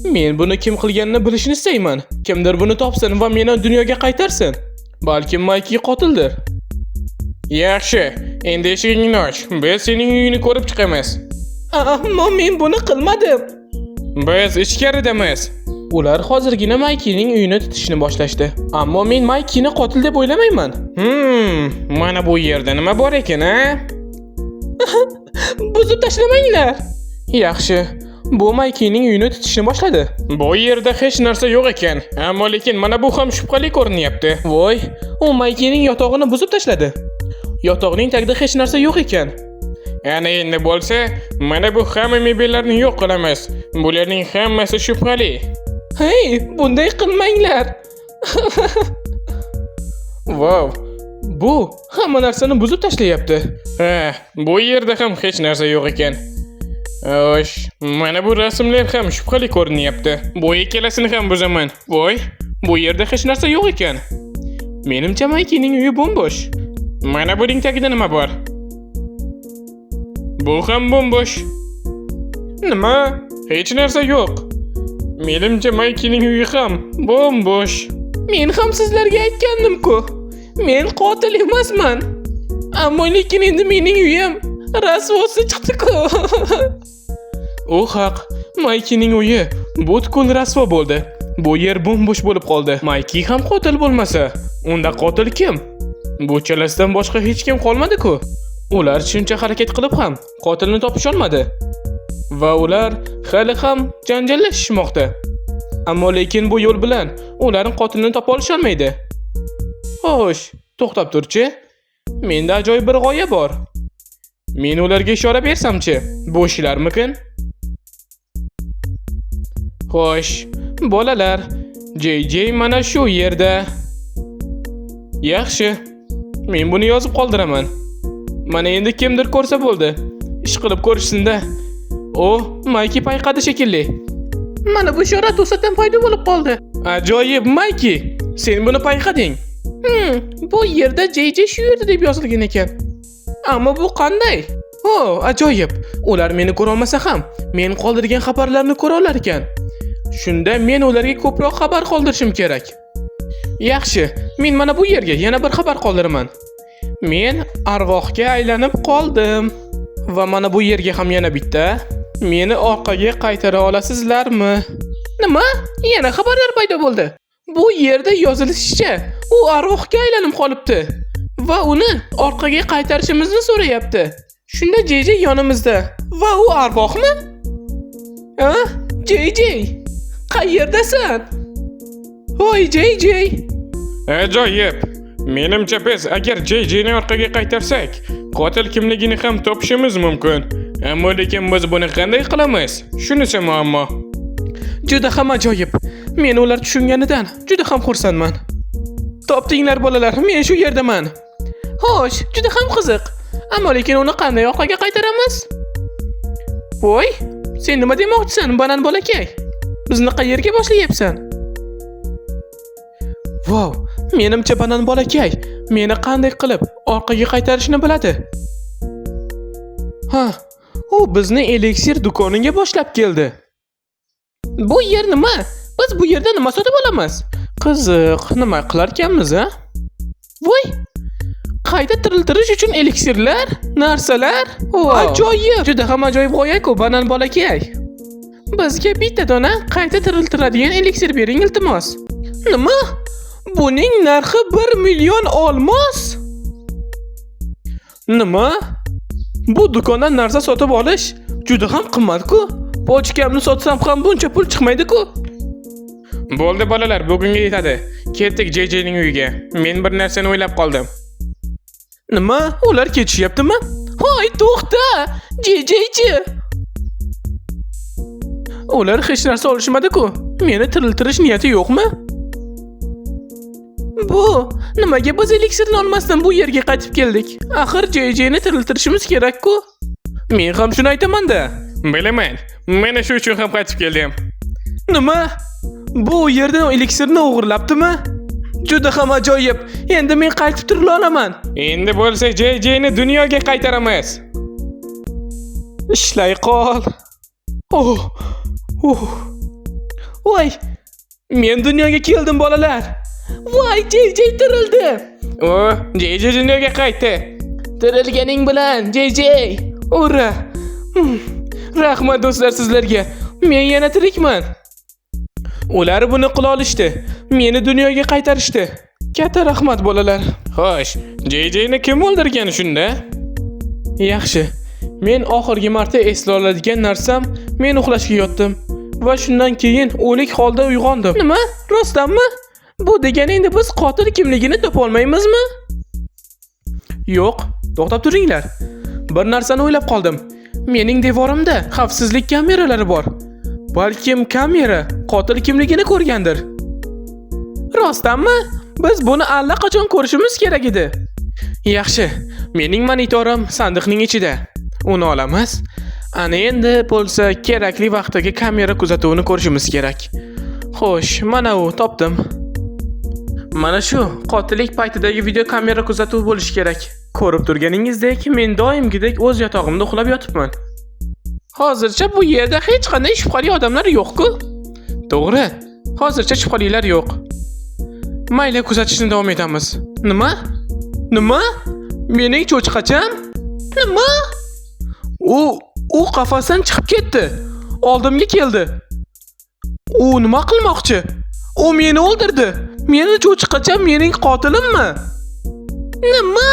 Men buni kim qilganini bilishni istayman. Kimdir buni topsin va meni dunyoga qaytarsin. Balkim Mayki qotildir. Yaxshi, endi eshigingni och. Biz sening uyingni ko'rib chiqamiz. Ammo men buni qilmadim. Biz ichkaridamiz. Ular hozirgina Maykining uyini titishni boshlashdi. Ammo men Maykini qotil deb o'ylamayman. Mana bu yerda nima bor ekan, a? Buzib tashlamanglar. Yaxshi. Bu Maykining uyini titishni boshladi. Bu yerda hech narsa yo'q ekan. Ammo lekin mana bu ham shubhali ko'rinyapti. Voy, u Maykining yotog'ini buzib tashladi. Yotoqning tagida hech narsa yo'q ekan. Ana endi bo'lsa, mana bu hamma mebellarni yo'q qilamiz. Bularning hammasi shubhali. Hey, bunday qilmanglar. Vau, bu hamma narsani buzib tashlayapti. Ha, bu yerda ham hech narsa yo'q ekan. Xo'sh, mana bu rasmlar ham shubhali ko'rinyapti. Bu ikkalasini ham buzaman. Voy, bu yerda hech narsa yo'q ekan. Menimcha Maykining uyi bo'm-bo'sh. Mana buning tagida nima bor? Bu ham bo'm-bo'sh. Nima? Hech narsa yo'q. Menimcha Maykining uyi ham bo'm-bo'sh. Men ham sizlarga aytgandim-ku. Men qotil emasman. Ammo lekin endi mening uyim rasvosi chiqdi-ku. U haq. Maykining uyi butkul rasvo bo'ldi. Bu yer bo'm-bo'sh bo'lib qoldi. Mayki ham qotil bo'lmasa, unda qotil kim? Bu chalasidan boshqa hech kim qolmadi-ku. Ular shuncha harakat qilib ham qotilni topisholmadi. Va ular hali ham janjallashishmoqda. Ammo lekin bu yo'l bilan ular qotilni topa olisholmaydi. Xo'sh, to'xtab turchi. Menda ajoyib bir g'oya bor. Men ularga ishora bersamchi, bu ishlarmikin? Xo'sh, bolalar, JJ mana shu yerda. Yaxshi. Men buni yozib qoldiraman. Mana endi kimdir ko'rsa bo'ldi. Ish qilib ko'rishsin-da. O, Mayki payqadi shekilli. Mana bu ishora to'satdan paydo bo'lib qoldi. Ajoyib, Mayki. Sen buni payqading. Bu yerda JJ shu yerda deb yozilgan ekan. Ammo bu qanday? O, ajoyib. Ular meni ko'ra olmasa ham, men qoldirgan xabarlarni ko'ra olar ekan. Shunda men ularga ko'proq xabar qoldirishim kerak. Yaxshi, men mana bu yerga yana bir xabar qoldiraman. Men arvohga aylanib qoldim. Va mana bu yerga ham yana bitta. Meni orqaga qaytara olasizlarmi? Nima? Yana xabarlar paydo bo'ldi. Bu yerda yozilishicha, u arvohga aylanib qolibdi va uni orqaga qaytarishimizni so'rayapti. Shunda JJ yonimizda. Va u arvohmi? A? JJ, qayerdasan? Voy JJ. Ajoyib. Menimcha biz agar JJni orqaga qaytarsak, qotil kimligini ham topishimiz mumkin. Ammo lekin biz buni qanday qilamiz? Shunisi muammo. Juda ham ajoyib. Men ular tushunganidan juda ham xursandman. Topdinglar bolalar, men shu yerdaman. Xo'sh, juda ham qiziq. Ammo lekin uni qanday orqaga qaytaramiz? Voy, sen nima demoqchisan, banan bolakay? Bizni qayerga boshlayapsan? Vau, menimcha banan bolakay meni qanday qilib orqaga qaytarishni biladi. Ha, u bizni eliksir do'koniga boshlab keldi. Bu yer nima? Biz bu yerda nima sotib olamiz? Qiziq, nima qilarkanmiz, a? Voy! Qayta tiriltirish uchun eliksirlar, narsalar. Ajoyib! Juda ham ajoyib g'oya-ku, banan bolakay. Bizga bitta dona qayta tiriltiradigan eliksir bering, iltimos. Nima? Buning narxi 1 million olmos? Nima? Bu do'kondan narsa sotib olish juda ham qimmat-ku. Pochkamni sotsam ham buncha pul chiqmaydi-ku. Bo'ldi bolalar, bugunga yetadi. Ketdik JJning uyiga. Men bir narsani o'ylab qoldim. Nima? Ular ketishyaptimi? Hoy, to'xta! JJchi! Ular hech narsa olishmadi-ku. Meni tiriltirish niyati yo'qmi? Bu, nimaga biz eliksirni olmasdan bu yerga qaytib keldik? Axir JJni tiriltirishimiz kerak-ku. Men ham shuni aytaman-da. Bilaman. Mana shu uchun ham qaytib keldim. Nima? Bu yerdan eliksirni o'g'irlabdimi? Juda ham ajoyib. Endi men qaytib tirila olaman. Endi bo'lsa JJni dunyoga qaytaramiz. Ishlay qol. Oh. Oh. Voy! Men dunyoga keldim, bolalar. Voy, JJ tirildi. O, JJ dunyoga qaytdi. Tirilganing bilan, JJ. Ura! Rahmat do'stlar sizlarga. Men yana tirikman. Ular buni qila olishdi. Meni dunyoga qaytarishdi. Katta rahmat, bolalar. Xo'sh, JJni kim o'ldirgan shunda? Yaxshi. Men oxirgi marta esla oladigan narsam, men uxlashga yotdim va shundan keyin o'lik holda uyg'ondim. Nima? Rostdanmi? Bu degani endi biz qotil kimligini topa olmaymizmi? Yo'q, to'xtab turinglar. Bir narsani o'ylab qoldim. Mening devorimda xavfsizlik kameralari bor. Balkim kamera qotil kimligini ko'rgandir. Rostdanmi? Biz buni allaqachon ko'rishimiz kerak edi. Yaxshi, mening monitorim sandiqning ichida. Uni olamiz. Ana endi bo'lsa kerakli vaqtdagi kamera kuzatuvini ko'rishimiz kerak. Xo'sh, mana u, topdim. Mana shu qotillik paytidagi video kamera kuzatuvi bo'lishi kerak. Ko'rib turganingizdek, men doimgidek o'z yotog'imda uxlab yotibman. Hozircha bu yerda hech qanday shubhali odamlar yo'q-ku. To'g'ri, hozircha shubhalilar yo'q. Mayli, kuzatishni davom etamiz. Nima? Nima? Mening cho'chqacham? Nima? U qafasdan chiqib ketdi. Oldimga keldi. U nima qilmoqchi? U meni o'ldirdi. Meni cho'chqacham mening qotilimmi? Nima?